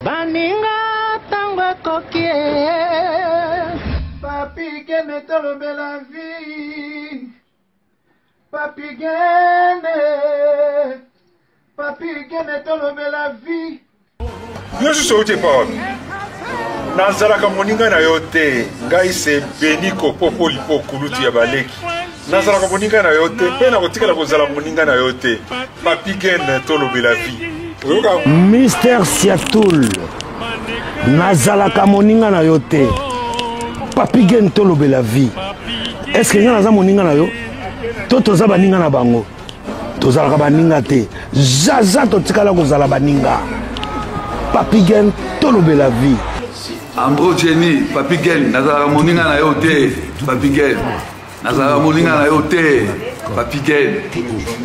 Baninga tango ekoki eh. Papi Gene tolobela vie Papi Gene Papi Gene tolobela vie. Yo susu outi epa wapi? Nazalaka moninga na yo te. Ngai se Beni Kopopo Lipo kulutu ya baleki. Nazalaka moninga na yo te mpe nakotikala kozala moninga na yo te. Papi Gene tolobela vie. Oyoka Mister Siatul, nazalaka moninga na yo te. Papi Gene tolobela vie. Est-ce que nga naza moninga na yo? To toza baninga na bango? Tozalaka baninga te. Zaza totikala kozala baninga. Papi Gene tolobela vie. Ambro Jenny, Papi Gene, nazalaka moninga na yo te. Papi Gene, nazalaka moninga na yo te. Papi Gene.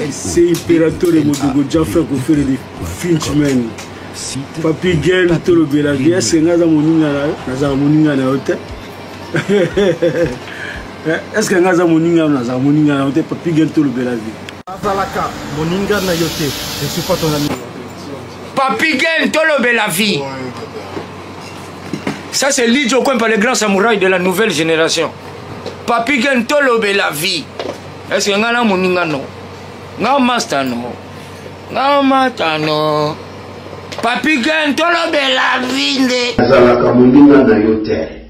C'est Imperatore Modogo Jaffer Kofere de Finchman. Papi Gene tolobela vie. Est-ce que nga aza moninga na yo? Nazalaka moninga na yo te. Est-ce que nga aza moninga na yo? Nazalaka moninga na yo te. Papi Gene tolobela vie. Nazalaka moninga na yo te. Je suis pas ton ami. Papi Gene tolobela vie. Ça c'est Lidjo Kwempa, le grand samouraï de la nouvelle génération. Papi Gene tolobela vie. Est-ce que nga na moninga no? Nga master no? Nga mata no? Papi Gene tolobela vie nde. Nazalaka moninga na yo te.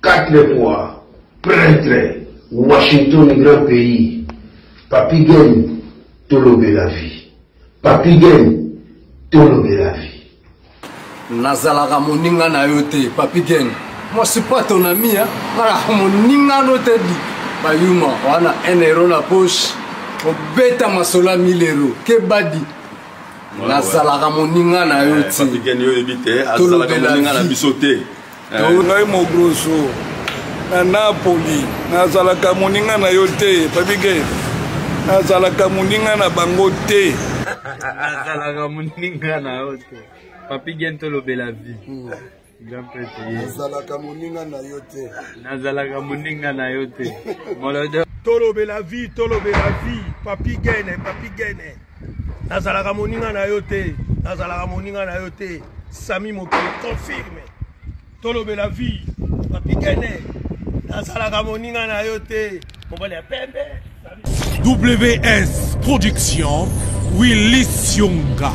4 fois prêtre Washington grand pays. Papi Gene tolobela vie. Papi Gene tolobela vie. Nazalaka moninga na yo te Papi Gene. Moi c'est pas ton ami hein. Nazalaka moninga no te di. Bayuma wana 1 euro na poche. Obeta masolo ya 1000 euros. Kebadi. Nazalaka moninga na yo te. Papi Gene yo yebi te, azalaka moninga na biso te. Ngai Mogroso na Napoli, nazalaka moninga na yo te Papi Gene. Nazalaka moninga na bango te. Nazalaka moninga na yo te Papi Gene, tolobela vie. Grand prêtre ye. Nazalaka moninga na yo te. Nazalaka moninga na yo te. Molodo. Tolobela vie, tolobela vie. Papi Gene, Papi Gene. Nazalaka moninga na yo te. Nazalaka moninga na yo te. Sami Mokili confirme. Tolobela vie. Papi Gene. Nazalaka moninga na yo te. Mobali ya pembe. WS Production, Willy Sionga.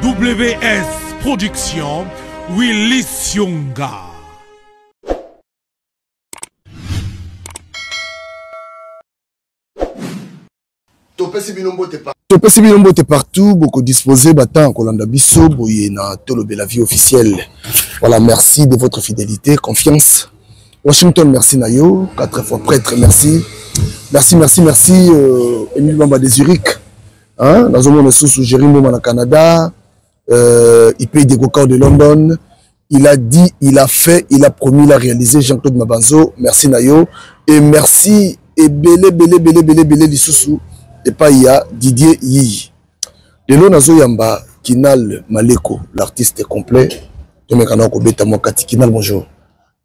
WS Production, Willy Sionga. Topesi bino mbote pa Topesi bino mbote partout boko disposer ba temps kolanda biso boye na Tolobela vie officielle. Voilà, merci de votre fidélité, confiance. Washington, merci na yo, 4 fois prêtre, merci. Merci, merci, merci Emile Bamba de Zurich. Hein, nazomona susu Jerry Mboma na Canada, IP de Gokao de London. Il a dit, il a fait, il a promis, il a réalisé. Jean-Claude Mabanzo, merci Nayo. Et merci, et belé, belé, belé, belé, belé, lisusu. Et pas il y a Didier Yi. De l'eau nazo yamba, Kinal Maleko, l'artiste complet. Tomekana kobeta mwa kati. Kinal, bonjour.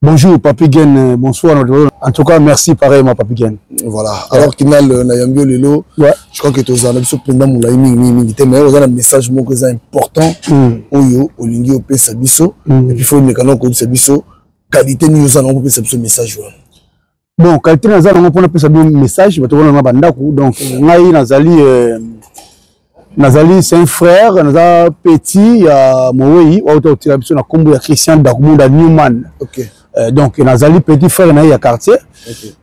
Bonjour, Papi Gen, bonsoir. En tout cas, merci pareillement, Papi Gen. Voilà. Alors, Kinal, Nayambio Lelo, je crois que tu as un peu de mingi, mingi, mingi, mais on a un message moko eza important. Oyo, olingi opesa biso. Et puis, faut mekana ko biso. Qualité ni oza nango opesa biso message wana. Bon, qualité naza nango mpona pesa biso message, bato wana na bandako. Donc, ngai nazali c'est un frère, naza petit ya Mowei, oyo auta kotika biso na kombo ya Christian Dakumunda Newman. Donc, nazali petit frère na ye ya quartier.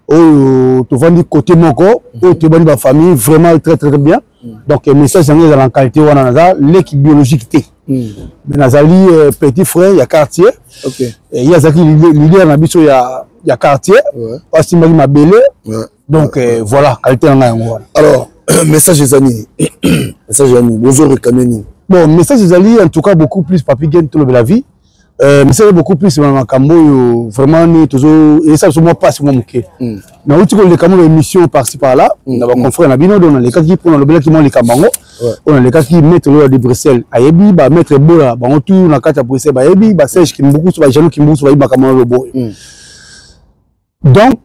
Oyo tovandi côté moko, oyo toyebani ba famille vraiment très, très, très bien. Donc, message yango ezala en qualité wana, naza leki biologique te. Mais nazali petit frère ya quartier. Ye azalaki leader na biso ya quartier. Asimbaki mabele. Donc, voilà, qualité na ngai yango wana. Alors, message eza nini? Message eza nini? Bozo réclamer nini? Bon, message ezali en tout cas beaucoup plus Papi Gen tolobela vie. Message beaucoup plus na makambo oyo vraiment ni tozo esa biso mwa passe mwa moke. Nauti koleka mwa émission par-ci par-là, na ba confrères na bino, donc nalekaki mpo nalobelaki mwa likambo yango. Oyo nalekaki maître Lola de Bruxelles ayebi, ba maître Bola bango tout na kati ya Bruxelles bayebi, ba Serge Kimbukusu, ba Jeannot Kimbukusu bayebi makambo na lobo oyo. Donc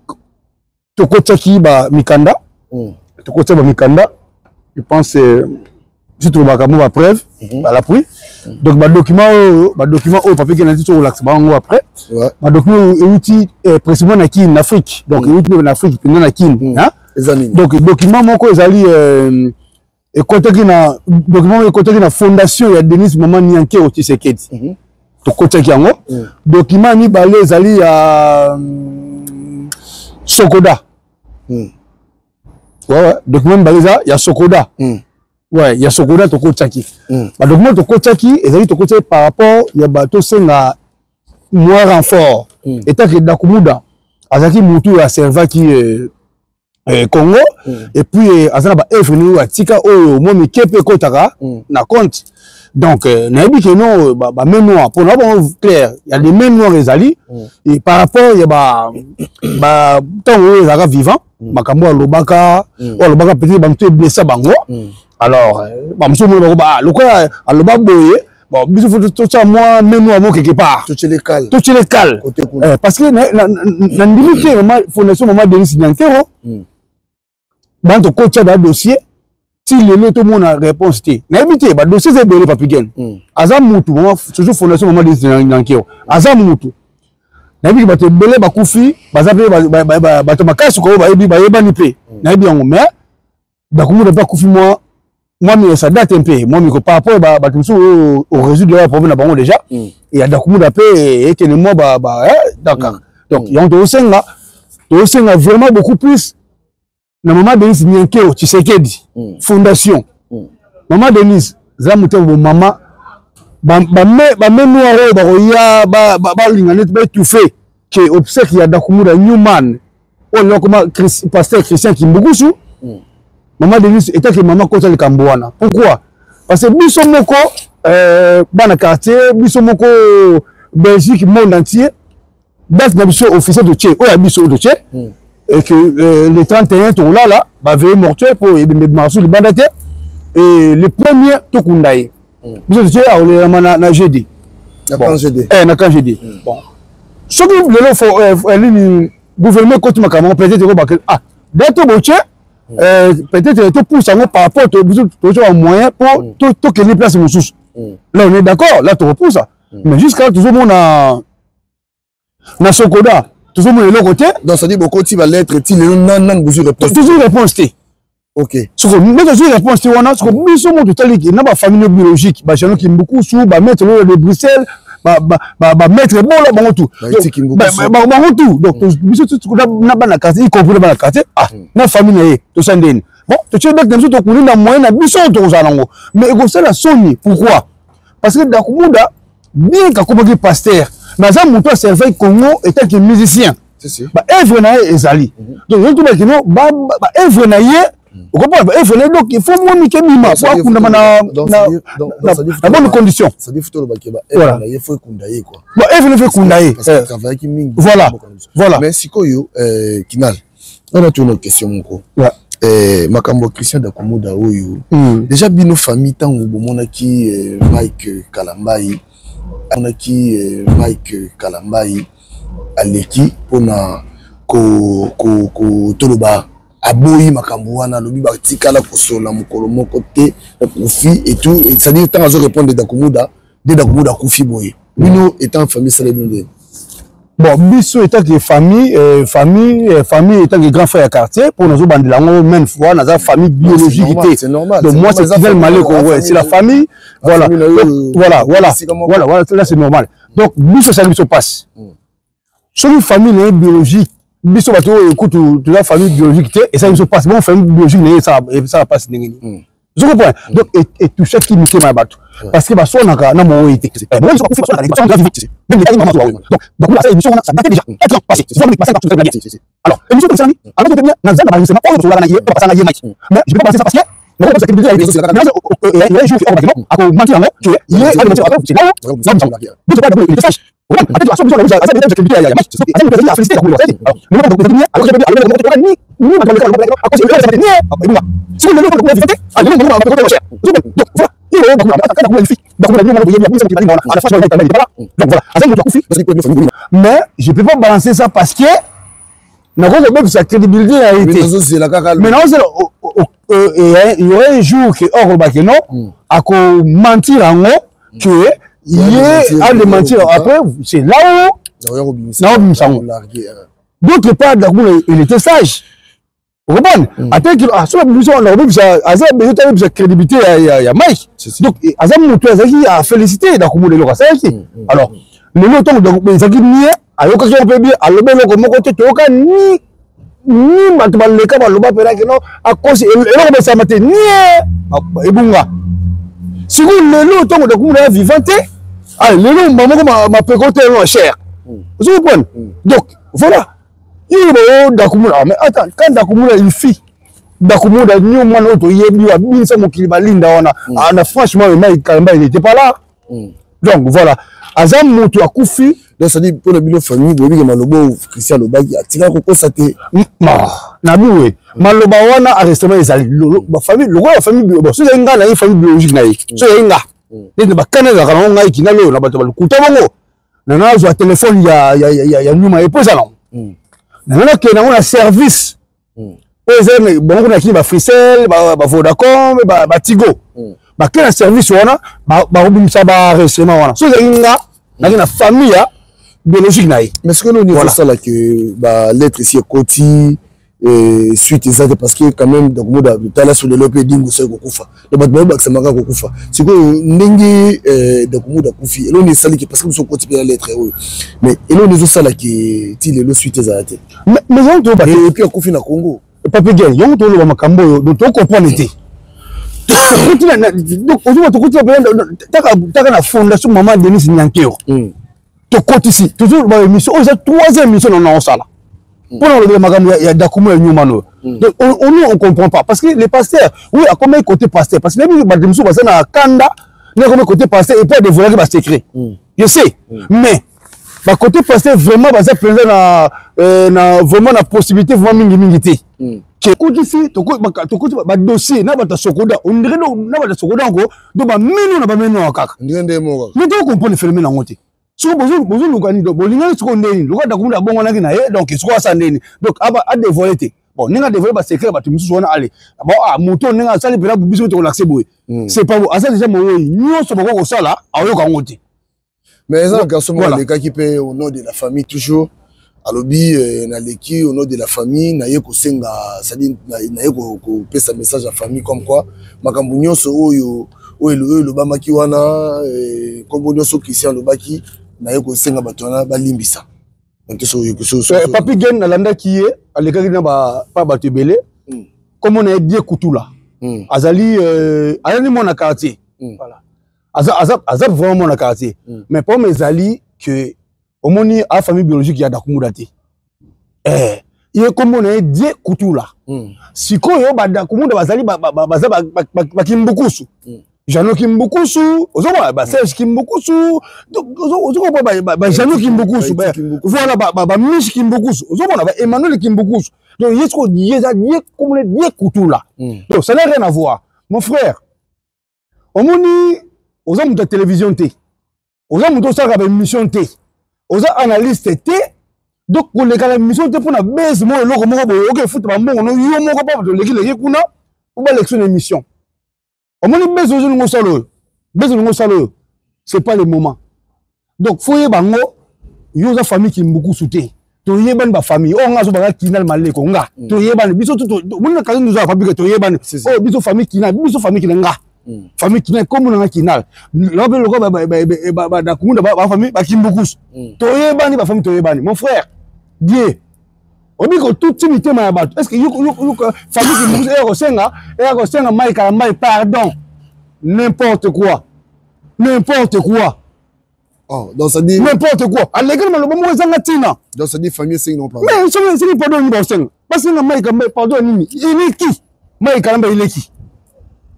tokotiaki ba mikanda, tokotiaki ba mikanda, je pense Biso tolobaka mo bapreuve à l'appui. Donc badocument oyo, badocument oyo papier kena ti tokolakisa bango après, badocument oyo euti précisément na Kine, na Afrique. Donc euti na Afrique mpenza, na Kine. Donc document moko ezali ekotaki na document oyo ekotaki na fondation ya Denis Mama Niankero Tshisekedi, tokotaki yango. Document ya mibale ezali ya Sokoda. Ouais, document mibale eza ya Sokoda. Ouais, ya Sokoda tokotiaki. Badocument tokotiaki ezali, tokotiaki par rapport ya bato tosenga mwa renfort etake Dakumuda azalaki motu oyo aservaki Congo et puis aza na baœuvre nini oyo atika, oyo mwa mike mpe ekotaka na compte. Donc nayebi ke non, bamain noire, mpo na bango clair ya des mains noires ezali. Et par rapport ya ba ntango oyo ezalaka vivant, makambo alobaka, oyo alobaka, peut-être bamotu eblessa bango. Alors bamosusu omona bango lokola aloba boye, bon, biso faut totya mwa main noire mo quelque part, totyele kale, parce que nandimi te mama fondation mama Denis Nyankero bana tokotya badossier ti lelo tomona réponse te. Nayebi te, badossier eza ebele. Papigen aza mutu, toujours fondation mama Denis Nyankero aza mutu. Nayebi ke bato ebele bakufi, baza mpe bato makasi koyo bayebi, bayebani mpe, nayebi yango. Mais Dakumuda mpe akufi mwa mwa ça date mpe mwa miko par rapport bato mosusu oyo orésoudre ya problème na bango déjà. Ya Dakumuda mpe ekende mwa ba d'accord. Donc yango tozosenga vraiment beaucoup plus na mama Denise Nyankeo Tshisekedi, fondation mama Denise. Za motema bo mama, bamain noire oyo bakoya balinga neti baétouffe ke obsèque ya Dakumuda Newman oyo lelo akoma pasteur Christian Kimbukusu. Mama Denise etake mama kota likambo wana. Pourquoi? Parce que biso moko bana quartier, biso moko Belgique, monde entier, date na biso officiel totie, oyo ya biso oyo totie, et que le 31 tokolala baveille mortuaire mpo ebembe masu libanda te, et le premier tokunda ye. Biso totie akolelama na jeudi. Na camp GD. Na camp GD. Bon, soki lelo nini, gouvernement ekoti makambo yango, peut-être ekobaka ah date botie, peut-être topousse yango par rapport biso tozwa bamoyen mpo tokende place mosusu. Là on est d'accord, là tokopusa, mais jusqu'à là tozomona na Sokoda, tozomona eloko te. Donc c'est-à-dire bokoti balettre ti lelo nani bozwi réponse? Tozwi réponse te. Soko nde tozwi réponse te wana, soko biso mo totaliki na bafamille biologique, bajano Kimbukusu, bamaître oyo de Bruxelles, bamaître Bola, bango tout, bango tout. Donc biso na bana quartier, y compris na bana quartier, ah, na famille na ye, tosala ndeni? Bon, totie date na biso, tokuni na moyen na biso oyo tokozala nango, mais ekosala soni. Pourquoi? Parce que Dakumuda, bien kakomaki pasteur, mais aza moto aservaki Congo etaki musicien, baœuvre na ye ezali. Donc yo tobaki no baœuvre na ye, okomprendre, baœuvre na ye. Donc il faut mwa mike bima po akundama na bonne condition. Voilà, baœuvre na ye faut ekunda ye. Voilà. Mais sikoyo, Kinal, wana tuna question moko. Makambo ya Christian Dakumuda oyo, déjà bino famille, ntango bomonaki Mike Kalambai, amonaki Mike Kalambai aleki mpona toloba aboyi makambo wana, alobi batikala kosola mokolo moko te, akufi et tout, c'est-à-dire ntango azo répondre Dakumuda nde Dakumuda akufi boye, bino étant famille esala bino ndeni? Bon, biso etaki famille, famille etaki grand frère ya quartier, mpo nazobandela yango même fois, naza famille biologique te. Donc moi c'est Kivel Maleko, ouais, c'est la famille. Voilà, voilà, là c'est normal. Donc biso esali biso passe soki famille na ye biologique, biso bato oyo ekutu toza famille biologique te, esali biso passe. Bon, famille biologique na ye esala passe ndenge nini? Ozo comprendre? Donc etouchaki mitema ya bato parce que baswanaka na moyi te. Donc bakula asala émission wana, ça datait déjà 4 ans passé, alors émission tosalami, alors tote bien na zanga baenregistrement oyo tosolaka na ye, basala ye Mike. Mais je peux pas balancer ça parce que il jour akomanti yango, ye akomentir yango. Mais je peux pas balancer ça parce que nakoki kobebisa crédibilité na ye te. Mais naozela. Il y aurait un jour que okoloba ke non, akomentir yango que ye adementir. Après, c'est là où naobimisa yango. D'autre part, Dakumuda, il était sage, okomprendre? Ateki soki abimisi wana, akobebisa, aza besoin te abebisa crédibilité ya Mike. Donc aza moto azalaki afélicité Dakumuda eloko asalaki. Alors lelo, ntango ezalaki nie, ayokaki yango mpe bien, alobi eloko moko te. Toyoka ni ni bato baleka baloba mpenaki no akosi eloko besama te, nie ebunga. Sikoyo lelo, ntango Dakumuda ya vivant te, lelo mba moko mapeko te ya cher, ozo comprendre? Donc voilà, ye bao Dakumuda. Ah, mais attends, quand Dakumuda, il fit Dakumuda nio mwana oyo toyebi abinisa mokili balinda wana, ah, na franchement, Mike Kalamba, il était pas là. Donc voilà, aza moto akufi. Donc c'est-à-dire, mpona bino famille, boyebi ke maloba oyo Christian alobaki, atikaka kokosa te? Nabi we maloba wana, enregistrement ezali. Bafamille lokola bafamille, bon, soki ezali nga na ye, famille biologique na ye, soki ezali nga neti na bakana ezalaka nango, ngai kina loyo na bato balukuta bongo, na nazwa telefone ya nyuma ye mpo eza nango, nanga nakende yango na service oyo eza bango kuna kini, baFreecell, baVodacom, baTigo, bake na service wana, bakobimisa baenregistrement wana. So ezalaki nga, naki na famille ya biologique na ye. Mais soki noni ezosala ke balettre esi ekoti, suite eza te, parce que quand même Dakumuda, tala so lelo mpe edingo soki kokufa, donc bato bayobakisamaka kokufa. Sikoyo ndenge Dakumuda akufi, eloni esaliki? Parce que biso okoti mpe na lettre oyo, mais eloni ezosalaki ti lelo suite ezala te? Mais yango toyoba te. Et puis akufi na Congo. Papi Gen, yango toloba makambo oyo, donc tocomprendre te. Ozoma tokoti taka na fondation mama Denis Nyankero, tokotisi tozoloba émission oyo eza troisième émission na naosala mpona kolobela makambo ya Dakumu ya Nyuma oyo. Donc nous, on comprend pas, parce que les pasteurs, oui, akomaki côté pasteur, parce que nayebi bato mosusu baza na kanda nde akomi côté pasteur et puis adévoilaki basecret, je sais. Mais bakoté pasteur vraiment baza mpenza na vraiment na possibilité vraiment mingimingi te. Tokotisi, tokoti badossier na bato ya Sokoda, on dirait na bato ya Sokoda yango, donc bameno na bameno ya kaka. Ndenge nde moko. Mais tocomprendre phénomène yango te. Soki bozoluka nini? Donc bolingani sikoyo ndeni lokola Dakumunda abongwanaki na ye, donc sikoyo asala ndeni? Donc adévoile te. Bon, ndenge adévoile basecret ya bato mosusu wana, ale bon, ah, moto ndenge asali mpena, biso tokolakise boye, c'est pas bon. Aza déjà moweyi, nyonso bakoki kosala, aoyoka yango te. Mais eza na garçon moko alekaki mpe au nom de la famille toujours, alobi naleki au nom de la famille, naye kosenga, c'est-à-dire naye kopesa message ya famille comme quoi makambo nyonso oyo elobamaki wana, nkombo nyonso Christian alobaki, naye kosenga bato wana balimbisa. Papi Gen, nalandaki ye, alekaki na pa bato ebele. Kombo na ye Die Kutula, azali azali mwana quartier. Voilà, aza vraiment mwana quartier. Mais problème ezali que omoni a famille biologique ya Dakumuda te. Ye kombo na ye Die Kutula. Sikoyo badakumunda bazali baza bakimbukusu, Jano Kimbukusu, ozomona baSerge Kimbukusu, ozomona baJano Kimbukusu, voilà, baMiche Kimbukusu, ozomona baEmmanuel Kimbukusu. Donc ye sikoyo ye eza Die kombo na Die Kutula. Donc ça n'a rien à voir, mon frère. Omoni, oza moto ya télévision te, oza moto osalaka baémission te, oza analyste te. Donc koleka na émission te mpona base moko, eloko moko boye oke efuta bambongo no yo moko mpo bato olekileki kuna po balekisa na émission. Omoni base ozolinga osala oyo, base olinga osala oyo, c'est pas le moment. Donc faut yeba yango, yo oza famille Kimbukusu te. Toyebani bafamille oyo, nga azobanga Kinal Maleko, nga toyebani biso. Omoni na kazi toza fabrike, toyebani oyo biso famille Kinal, biso famille Kinal, nga famille Kinal, kombo nanga Kinal lobe lokola Badakunda, bafamille Bakimbukusu, toyebani bafamille, toyebani. Mon frère Die, obi kotuti mitema ya bato. Est ce que famille Kimbukusu eya kosenga Mike Kalambay pardon? N'importe quoi, n'importe quoi. Oh, donc ça dit n'importe quoi. Alekeli maloba moko ezanga ntina. Donc ça dit famille esengi non pardon. Mais soki esengi pardon nini? Baosenga, basenga Mike Kalambay pardon nini? Eleki Mike Kalambay, eleki.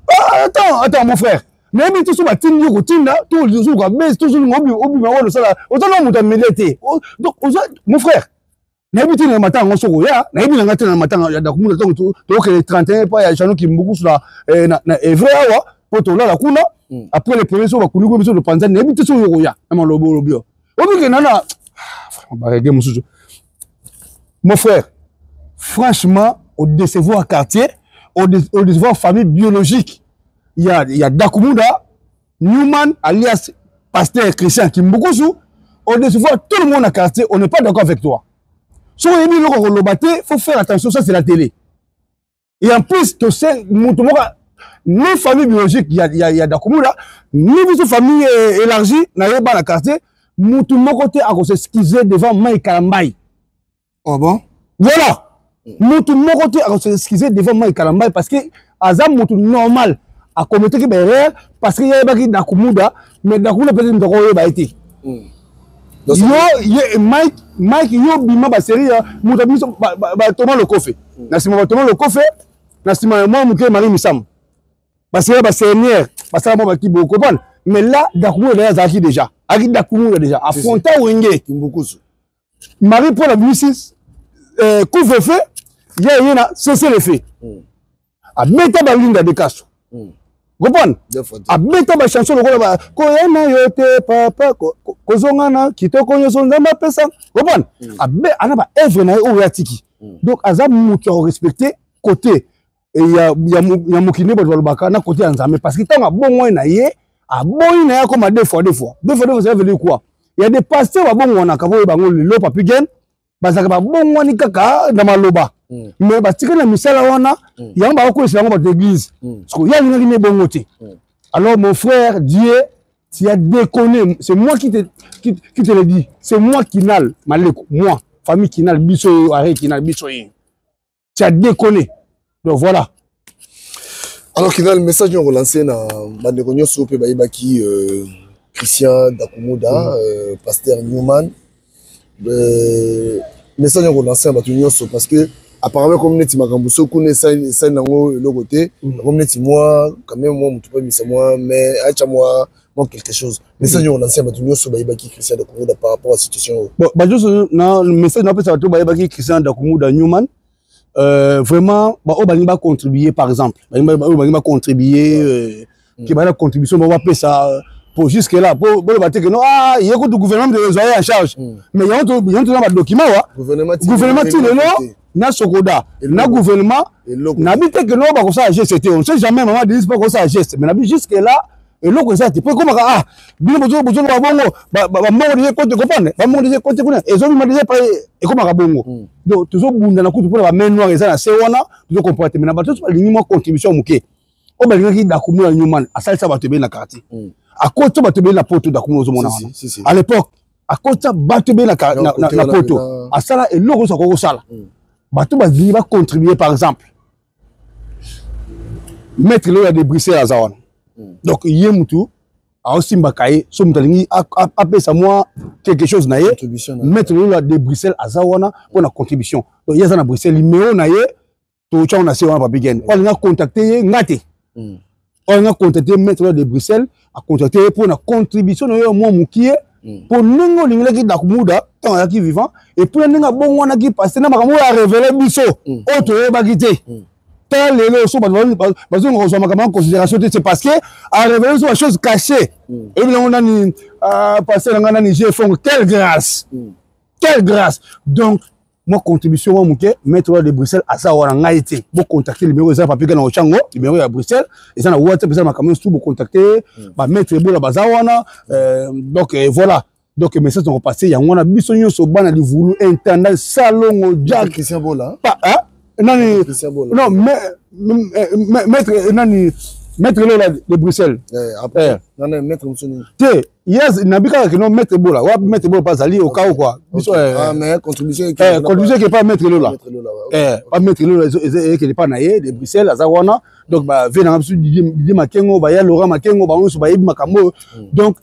Ah, attends, attends, mon frère, nayebi te so batindi yo kotinda to ozoluka base, tozolinga obima wana osala, oza na moto ya media te. Donc oza, mon frère, nayebi te na matanga yango soko oya, nayebi nanga te na matanga ya Dakumunda. Ntango tokokende 31 epai ya Jano Kimbukusu na Evre awa mpo tolala kuna après le premier, so bakuni kuna, biso topanzani. Nayebi te soki okoya na maloba olobi yo obikenda na barege mosusu. Mon frère, franchement, odécevoir quartier. Odecevoir famille biologique ya Dakumuda Newman alias pasteur Christian Kimbukusu. Odecevoir tout le monde na quartier. On n'est pas d'accord avec toi. Soki oyebi eloko koloba te, faut faire attention, ça c'est la télé. Et en plus tose moto moko, ni famille biologique ya Dakumuda, ni biso famille élargie na ye bana quartier, motu moko te akos'excuser devant Mike Kalambayi. Oh bon? Voilà, motu moko te akos'excuser devant Mike Kalambayi parce que aza motu normal, akometaki baerreur parce que yayebaki Dakumuda, mais Dakumuda peut-être moto akoyeba ye te. Yo ye Mike, yo bima basérie ya moto biso batoma lokofe na nsima, batoma lokofe na nsima ya mwa moke Marie Misamu, basérie basénière basala mwa bakibo, comprendre. Mais là Dakumuda d'ailleurs azalaki déjà, azalaki Dakumuda déjà affronta Wenge. Kimbukusu. Marie Paul abimisi couvre-feu, ye na cessez le feu, abeta balinga de kaso, comprendre, abeta bachanson lokola koya na yo te papa, kozonga na kitoko nyonso Nzambe apesa, comprendre. Abe ana baœuvre na ye oyo atiki. Donc aza moto ya korespecte côté ya mokili nde bato balobaka na côté ya Nzambe, parce que ntango abongwani na ye, aboyi na ye akoma deux fois, deux fois, deux fois, deux fois. Ça veut dire quoi? Il y a des pasteurs babongwanaka po bango lelo Papi Gen bazalaka babongwani kaka na maloba, mais batikali na misala wana yango, bakokolisa yango bato église. Parce que ye alingaki ne bongo te. Alors mon frère, Dieu, tu as déconné. C'est moi qui te le dis, c'est moi Kinal Maleko, moi, famille Kinal, biso are Kinal, biso ye, tu as déconné. Donc voilà. Alors Kinal, message oyo relancé na bandeko nyonso mpe bayebaki Christian Dakumuda, pasteur Newman, message oyo relancé na bato nyonso, parce que apparemment comme neti makambo so kuna esali nango eloko te, comme neti mwa quand même mwa motu mpe misa mwa, mais atya mwa quelque chose. Message oyo relancé na bato nyonso bayebaki Christian Dakumuda par rapport à situation oyo. Bon, bato nyonso, na message napesa bato bayebaki Christian Dakumuda Newman, vraiment, baoyo balingi bacontribuer, par exemple oyo balingi bacontribuer, ke bana contribution bango bapesa po jusque là po boloba te ke non, ah, ye kutu gouvernement de ezwa ye en charge. Mais yango toza badocument wa gouvernement ti lelo na Sokoda na gouvernement nabi te ke non, bakosala geste te, on sait jamais, mama Denise mpo akosala geste. Mais nabi jusque là eloko eza te, po ekomaka ah, bino bozoloba bongo, bambongo deja ekote, comprendre, bambongo deja ekote kuna, ezobima deja epai, ekomaka bongo. Donc tozobundana kutu mpona bamain noire eza na se wana, tozocomprendre te. Mais na bato nyonso balingi mwa contribution moke oyo balingaki Dakumuda Newman, asalisa bato ebele na quartier, akotisa bato ebele na poto. Dakumuda ozomona wana à l'époque akotisa bato ebele na poto, asala eloko nyonso akoki kosala. Bato balingi bacontribue, par exemple maître Lola de Bruxelles aza wana. Donc ye mutu aosimbaka ye, so moto alingi apesa mwa quelque chose na ye, maître Lola de Bruxelles aza wana mpona contribution. Donc ye aza na Bruxelles, numéro na ye totyango na se wana. Papi Gen oyo alingi acontacte ye, nga te, oyo alingi acontacte maître Lola de Bruxelles, acontacte ye mpona contribution na ye mwa mokie, mpo ndenge olingelaki Dakumuda ntango azalaki vivant, et puis ndenge abongwanaki, parce na makambo oyo arévéler biso oyo toyebaki te. Tala lelo so bato bazonga kozwa makambo en considération te, c'est parce que arévéler biso bachose cachée. Oyebi nango nani pasteur na ngai nani Gfong, quelle grâce, quelle grâce. Donc mwa contribution mwa moke, maître oyo de Bruxelles aza wana, ngai te, bocontacte numéro eza Papi na ochango, numéro ya Bruxelles eza na WhatsApp, eza na makambo nyonso, bocontacte bamaître Ebola baza wana. Donc voilà, donc message nako passe yango wana, biso nyonso bana Livulu, intendant Salongo Jack Christian Bola. Pa, hein? Nani, non, maître nani, maître Lola de Bruxelles. Eh, non, non, maître Moussoni. Te yes, nabi kaka ke non, maître Bola wa, maître Bola bazali au cas où quoi. Biso ah, mais contribution contribution ke pas maître Lola, pas maître Lola ekele pa na ye de Bruxelles aza wana. Donc ba ve na biso Didier Makengo, baya Laurent Makengo, bango nyonso bayebi makambo oyo. Donc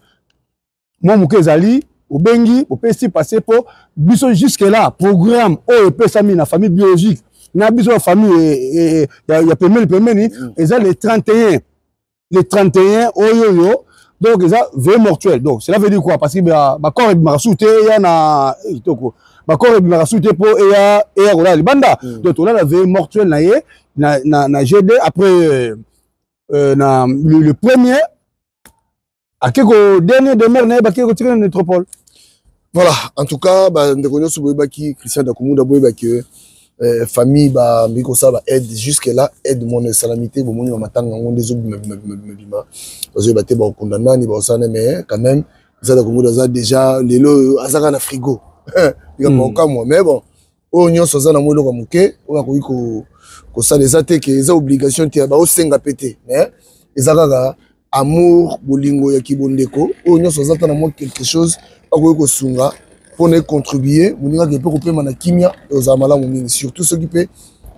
mwa moke ezali, obengi, opesi passe, mpo biso jusque là programme oyo epesami na famille biologique na biso ya famille ya pembeni pembeni eza le 31, le 31 oyo oyo. Donc eza veille mortuaire. Donc cela veut dire quoi? Parce que bacorps ebimaka su te, eya na kitoko, bacorps ebimaka su te mpo eya kolala libanda. Donc tolala veille mortuaire na ye na G2, après na le premier ake ko dernier demeure na ye, bake kotika na métropole. Voilà, en tout cas bandeko nyonso boyebaki Christian Dakumuda, boyebaki. Famille bameki kosala ba aide, jusque là aide mona esalami te. Bomoni bamatanga yango nde ezobimabimabimabima, bazoyeba te bakokunda nani, bakosala, mais quand même Zada Kongo aza déjà lelo oyo aza kaka na frigo, likambo okamwa. Mais bon, oyo nyonso aza na mwa eloko ya moke oyo akoki kosala, eza te ke eza obligation te, baosenga mpe te, mais eza kaka amour, bolingo ya kibondeko. Oyo nyonso aza ata na mwa quelque chose akoki kosunga mpona econtribue moningaki mpe kopema na kimia, ozala malamu mingi, surtout soki mpe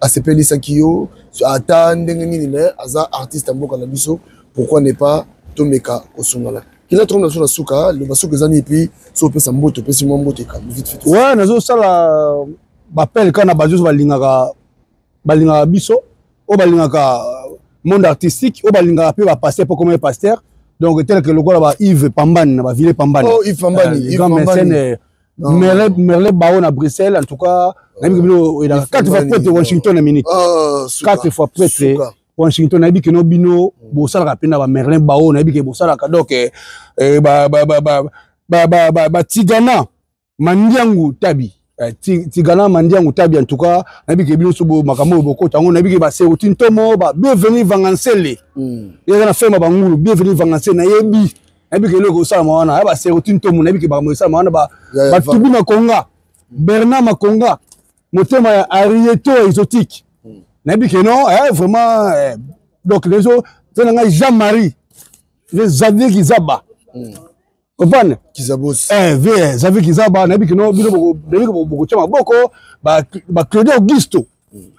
asepelisaki yo ata ndenge nini, mais aza artiste ya mboka na biso, pourquoi ne pas tomeka kosungana? Kila tokomi na biso na suka, loba suka eza nini, puis so opesa mbote, opesi mwa mbote ekambi vite fait. Ouais, nazosala bapele kaka na bato nyonso balingaka, balingaka biso, oyo balingaka monde artistique, oyo balingaka mpe bapasteur, mpo koma ye pasteur, donc tel que lokola ba Yves Pambani na bavile Pambani. Oh, Yves Pambani, Yves grand Pambani. mécène. Non. Merle, Merle Bao na Bruxelles, en tout cas, nayebi ke bino elaka quatre fois prêtre Washington na minute. Oh, suka. Quatre fois prêtre Suka. Washington, nayebi ke no bino bosalaka mpe na ba Merlin Bao, nayebi ke bosalaka, donc ba ba ba ba ba ba ba ba Tigana Mandiangu Tabi. Tigana Mandiangu Tabi, en tout cas, nayebi ke bino so bo makambo oyo bokota yango, nayebi ke ba Seruti Ntomo, ba Bienvenue Vangansele. Eza na ferme ya bangulu, Bienvenue Vangansele, nayebi. Nayebi ke eloko esalama wana, ya ba Seruti Ntomo, nayebi ke makambo esalama wana, batubi Makonga, Bernard Makonga, motema ya Arieto exotique. Nayebi ke non, vraiment, donc les autres, c'est na ngai Jean-Marie, le Xavier Kizaba. Comprendre? Kizabos. V, Xavier Kizaba, nayebi ke non, bino boko, nayebi ke bokotia maboko, ba Claudio Augusto.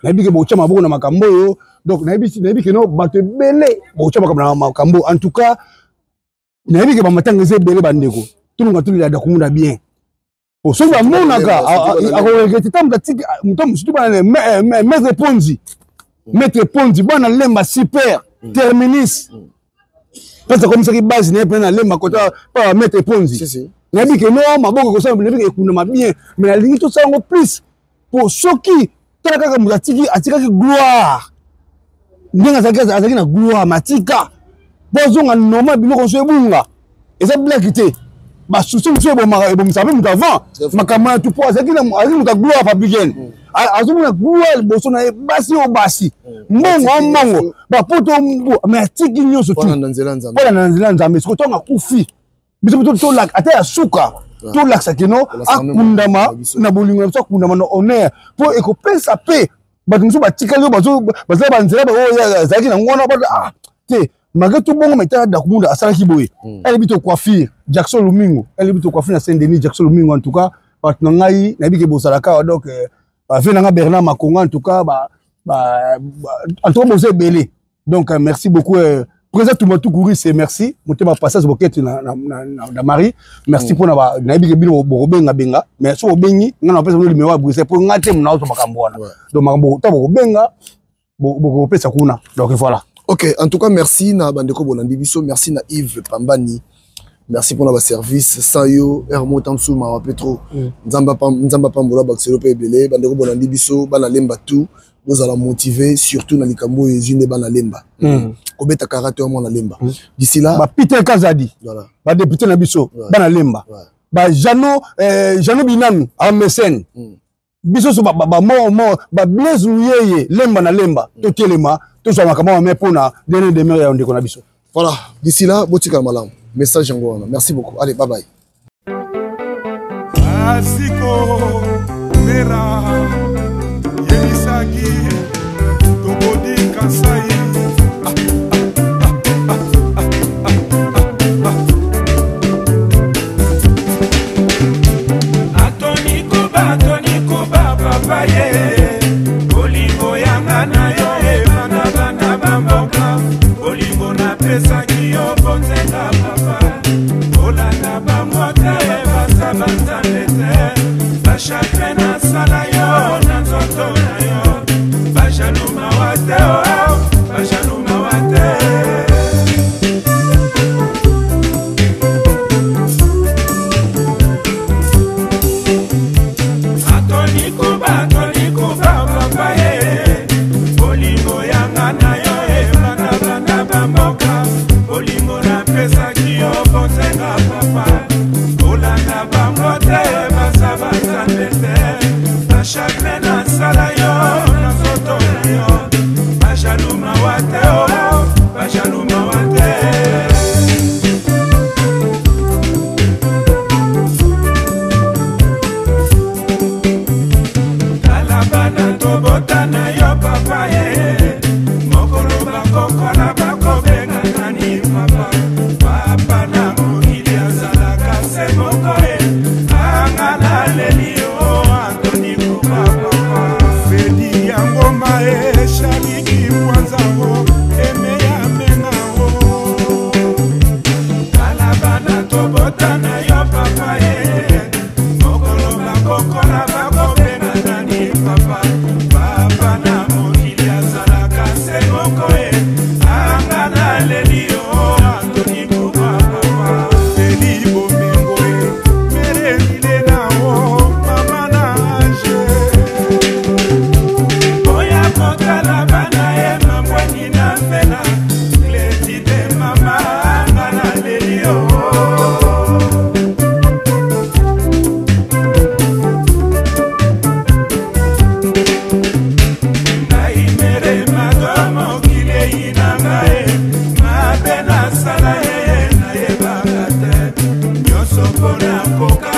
Nayebi ke bokotia maboko na makambo oyo. Donc nayebi ke non, bato ebele bokotia makambo na makambo. En tout cas, nayebi ke ba matanga eza ebele bandeko. Tolonga tolela Dakumunda bien. Po soki bamonaka, akoregrete ntango moto atiki, moto mosusu bana maître Ponzi. Maître Ponzi, bana Lemba super, terminus. Place akomisaki base na ye mpe na Lemba kota pa maître Ponzi. Nayebi ke no maboko ekosala, nayebi ke ekundama bien, mais nalingi tosala yango plus po soki tala kaka moto atiki, atikaki gloire ndenge azalaki na gloire, mais atika po azonga normal, biloko nyonso ebunga, eza blague te. Basusi mosusu ebomaka, ebomisaka mpe moto avant makambo ya tu, po azalaki moto ya gloire fabricaine, azomona gloire liboso na ye, basi oyo basi, mbongo o mbongo, bapoto mbo, mais atiki nyonso tu mpona na nzela Nzambe. Mpona na nzela Nzambe. Sikoyo ntango akufi, biso mpe tolaka ata ya suka, tolakisa kino akundama na bolingo na biso, akundama na honneur, mpo ekopesa mpe bato mosusu batikali oyo baza banzela oyo azalaki nango wana, te malgré tout bongo metala Dakumunda asalaki boye. Elebi to coiffure Jackson Lumingo, elebi to coiffure na Saint-Denis Jackson Lumingo. En tout cas bato na ngai nayebi ke bozalaka awa, donc bave na nga Bernard Makonga, en tout cas en tout cas boza ebele. Donc merci beaucoup, président Toumba Toukouri, c'est merci motema passage bokete na Marie, merci. Mpona nayebi ke bino bokobenga benga, mais so bobengi nga na bapesa bino numéro ya Bruxelles, mpo nga te mona ozwa makambo wana. Donc makambo ta bokobenga, bokopesa kuna, donc voilà. Ok, en tout cas merci na bandeko bolandi biso, merci na Yves Pambani, merci mpona baservice sans yo heure moko ntango mawa pe trop. Nzambe apambola bakiselo mpe ebele. Bandeko bolandi biso, bana Lemba tout, bozala motivé, surtout na likambo oyo ezwi nde bana Lemba. Kobeta karate wa mwana Lemba. D'ici là, ba Peter Kazadi, badéputé na biso, bana Lemba, ba Jano, Jano Binanu en mécène. Biso so ba ba Blaise Luyeye, Lemba na Lemba, totelema, tozwa makambo ya mpona dernière demeure ya ndeko na biso. Voilà, d'ici là botikala malamu, message yango wana. Merci beaucoup, allez, bye bye. Asiko mera yebisaki tobodi Kasai. Atoni Kuba, Atoni Kuba, papa ye bolingo yanga na yo ebanda bana bamboka, bolingo napesaki yo bonzenga papa, olanda bango te, baza banzambe te, bachagrin nasala yo na nzoto na yo, bajalu mawa te, o. na yo papa ye mokolo bakokola bakobenga nani papa papa na mokili azalaka se moko ye anga naleli yo Antoni Buma papa Eli Bomengo ye mere Milena o mama na Ange oya kotala bana ye mambwani na fela Cletide mama anga naleli yo. Ngai mere mado mokili eyina ngai mabe nasala ye nayebaka te nyonso mpona koka.